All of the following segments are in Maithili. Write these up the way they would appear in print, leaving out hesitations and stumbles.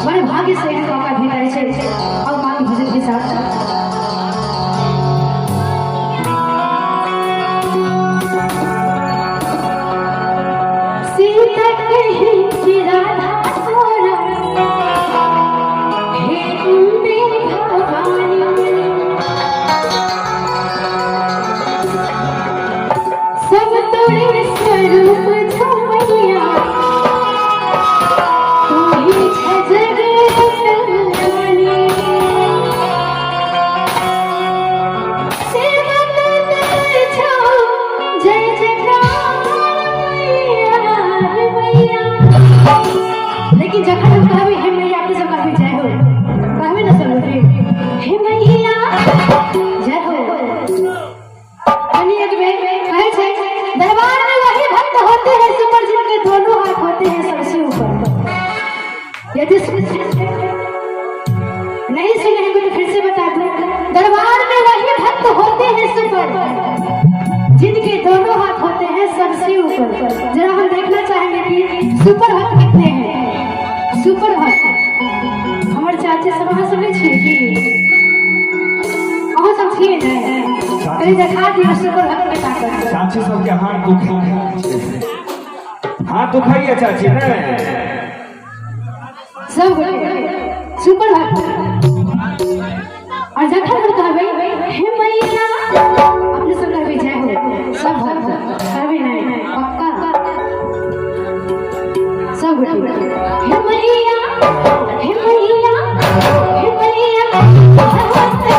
बड़े भाग्य से एहन मौका भेटै छै। और मांग भजन के साथ सीता कही कि राधा तोरा, हे अम्बे भवानी, सब तोरे स्वरूप छौ मैया, तू ही छै जग कल्याणी। सेवा करत छौ जय जयकार मैया, हे मैया। लेकिन जखन हम कहबै हे मैया, अपने सब कहबै जय हो, कहबै ना सब गोटे हे मैया जय हो। कनी एक बेर कहै छै, दरबार में वही भक्त होते हैं सुपर, जिनके दोनों हाथ होते हैं सबसे ऊपर। यदि नहीं सुने हैं तो फिर से बता दूं, दरबार में वही भक्त होते हैं सुपर, जिनके दोनों हाथ होते हैं सबसे ऊपर। जरा हम देखना चाहेंगे कि सुपर भक्त कितने हैं। सुपर भक्त हमर चाची सब, अहाँ सब नहि छियै की? अहाँ सब छियै ने? कनि देखा दियौ सुपर भक्त के ताकत। चाची सबके हाथ दुखा, हाथ दुखाइए चाची ने। सब गोटे सुपर भक्त। और जखन हम कहबै हे मैया, अपने सब कहबै जय हो। सब भक्त कहबै नहीं पक्का? सब गोटे हे मैया, हे मैया, हे मैया। भगवत के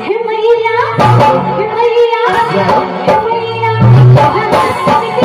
हे मैया, हे मैया, हे मैया, भगवत के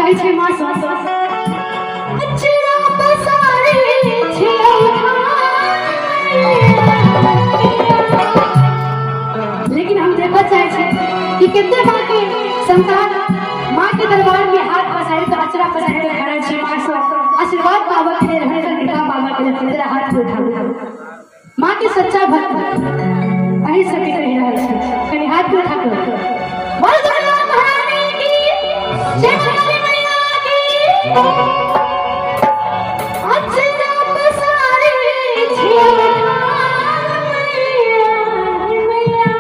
कहै छै माँ सँ, अचरा पसारे छियौ ठान। लेकिन हम देखऽ चाहै छी कि कते माँ के संतान माँ के दरबार में हाथ पसारि कऽ, अचरा पसारि कऽ खड़ा छी, माँ सँ आशीर्वाद पाबऽ के लेल, हुनकर कृपा पाबऽ के लेल। तेरा हाथ उठाउ। माँ के सच्चा भक्त अहीं सबके कहि रहल छी, कनि हाथ उठा कऽ बोल दुर्गा महारानी की जय, माता मैया की। अचरा पसारे छियौ ठान मैया, मैया।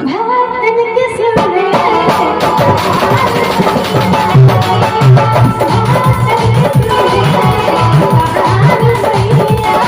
भक्तन के सुने, भक्तन के सुने सैया।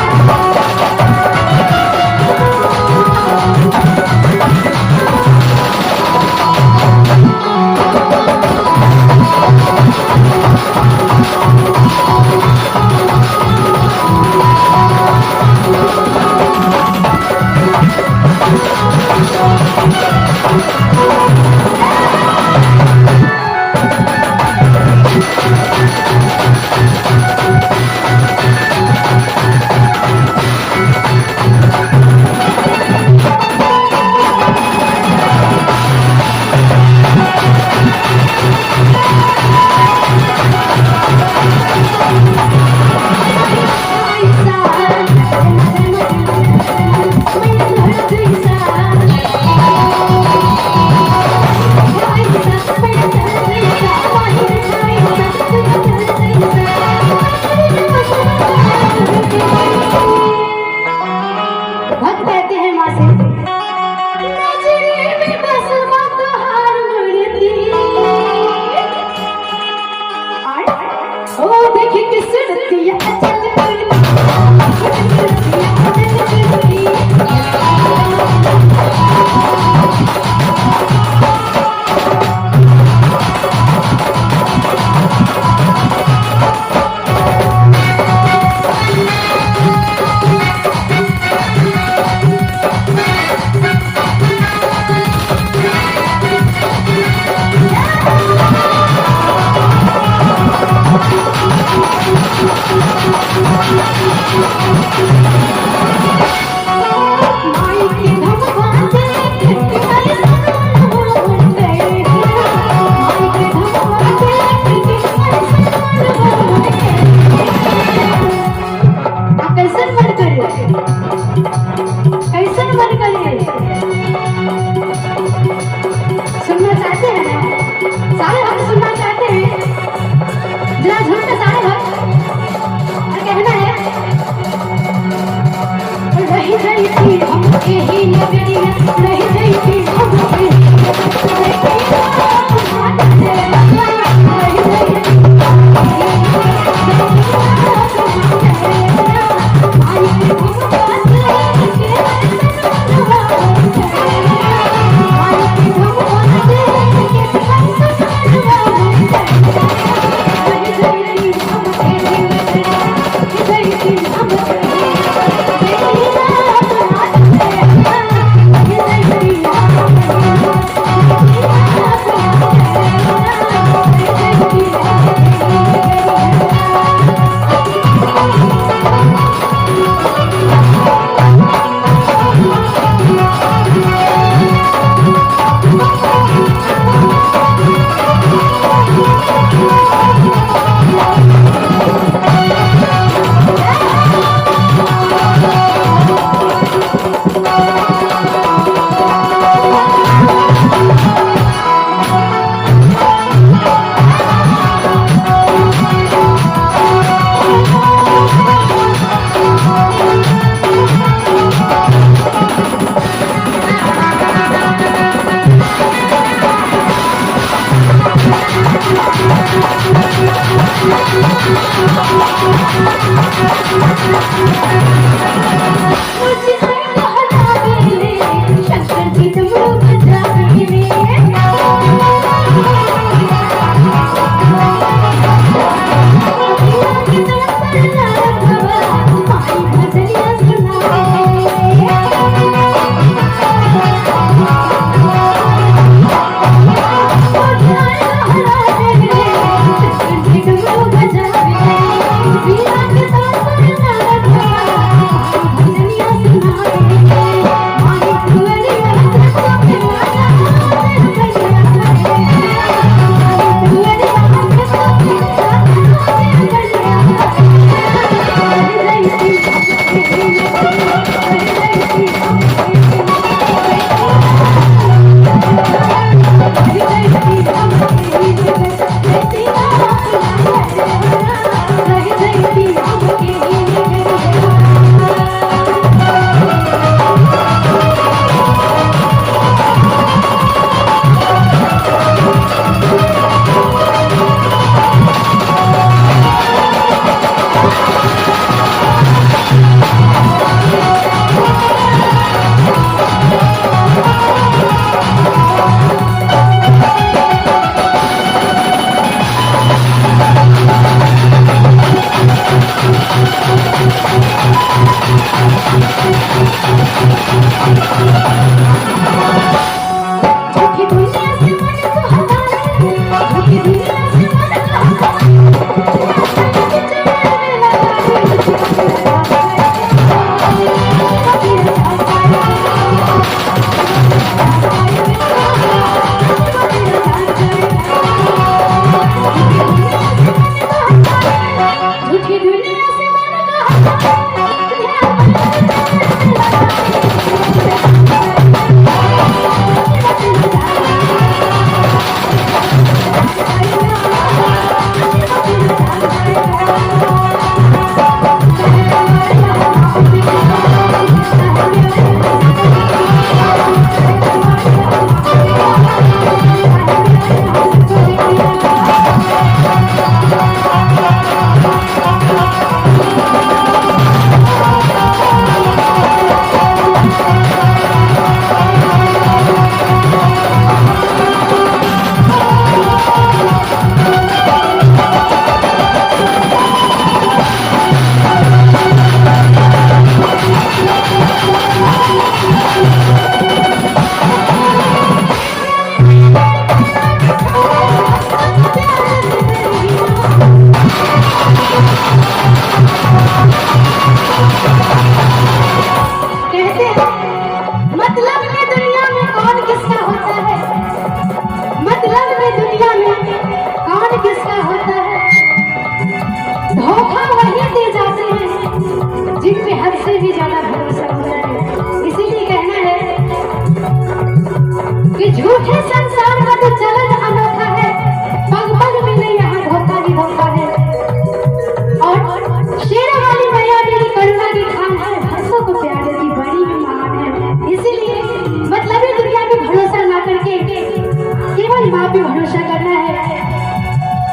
पे भरोसा करना है,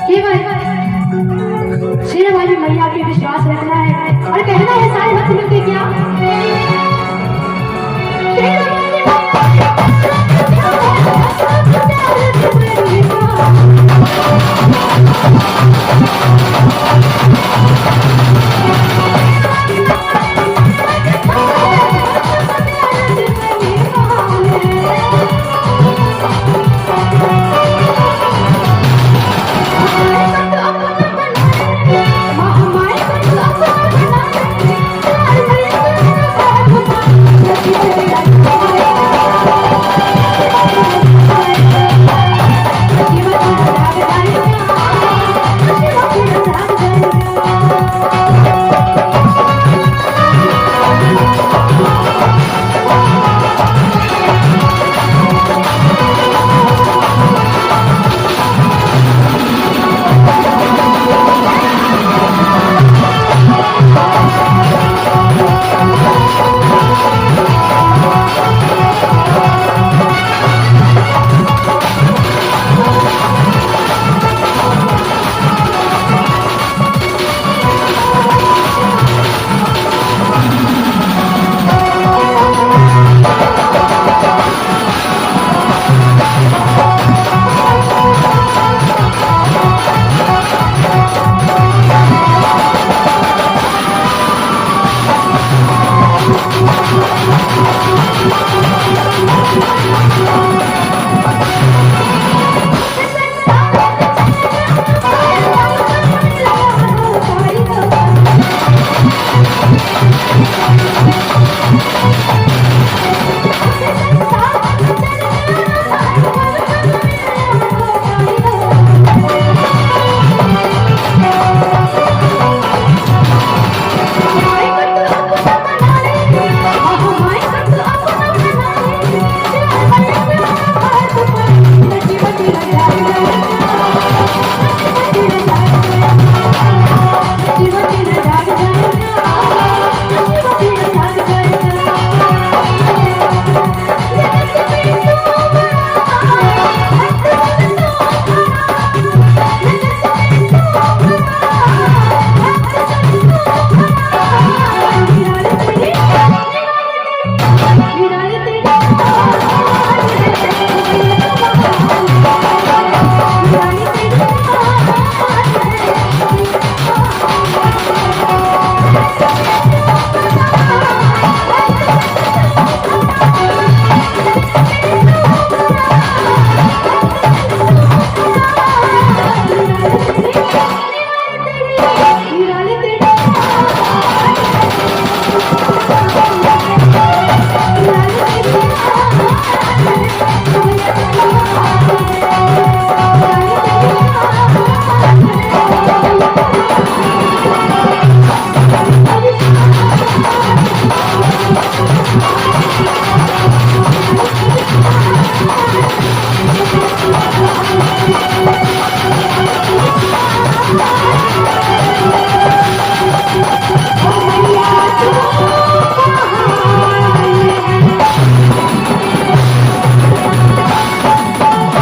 केवल शेर वाली मैया पे विश्वास रखना है और कहना है सारे भक्त मिलके क्या, शेर वाली मैया।